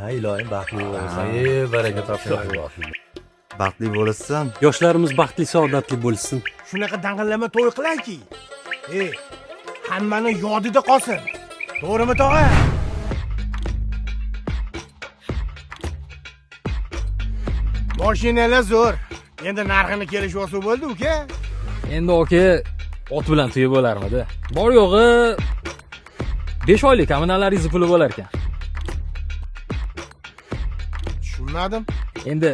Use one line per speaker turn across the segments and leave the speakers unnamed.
Ha, iloyim baxtli bo'lsin.
Baraka toping.
Baxtli bo'lsin.
Yoshlarimiz baxtli, saodatli bo'lsin.
Shunaqa dang'illama to'y qilayki, hammani yodida qolsin. To'g'rimi, tog'a? Mashinalar zo'r. Endi narxini kelishib olsa bo'ldi, uka.
Endi aka, ot bilan tuya bo'larmidi? Bor yo'g'i 5 oylik kommunalaringiz puli bo'lar ekan.
Tushunmadim.
Endi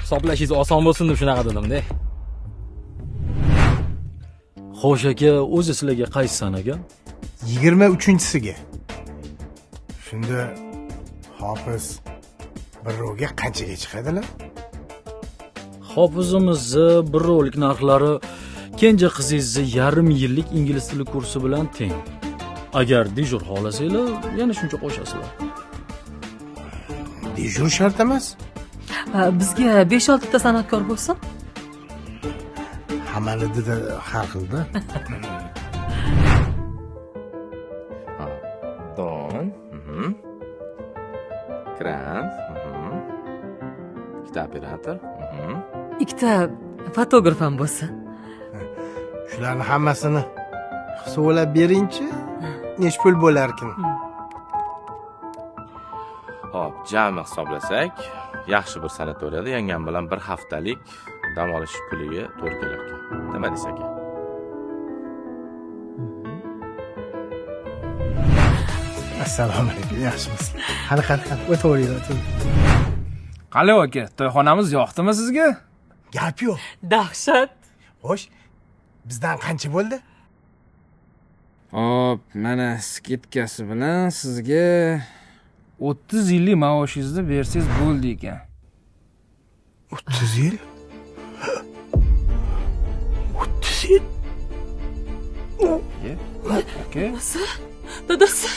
hisoblashingiz oson bo'lsin deb shunaqa dedim-da.
Xo'sh aka, o'zi sizlarga qaysi sanaga?
23-siga. Shunda Hofiz birrovga qanchaga chiqadilar?
Hofizimizni birrovlik narxlari kenja qizingizni yarim yillik ingliz tili kursi bilan teng. Agar dejur xohlasanglar, yana shuncha qo'shasizlar.
Dejur shart emas.
Bizga 5-6 ta san'atkor bo'lsin.
Hammalida har xilda.
Don, kran, ikkita operator,
ikkita fotograf ham bo'lsin.
Shularni hammasini hisoblab beringchi, nech pul bo'larkin?
Xo'p, jami hisoblasak, yaxshi bir sanatoriyada yangam bilan bir haftalik dam olish puliga to'g'ri kelar ekan. Nima deysiz aka?
Assalomu alaykum, yaxshimisiz? Qani, qani, qani, o'taveringlar, o'taveringlar.
Qalay aka, to'yxonamiz yoqdimi sizga?
Gap yo'q.
Dahshat.
Xo'sh, bizdan qancha bo'ldi?
Hop, mana skidkasi bilan sizga 30 yillik maoshingizni bersangiz bo'ldi ekan.
30 yil? 30 yil?
Aka?
Dadasi.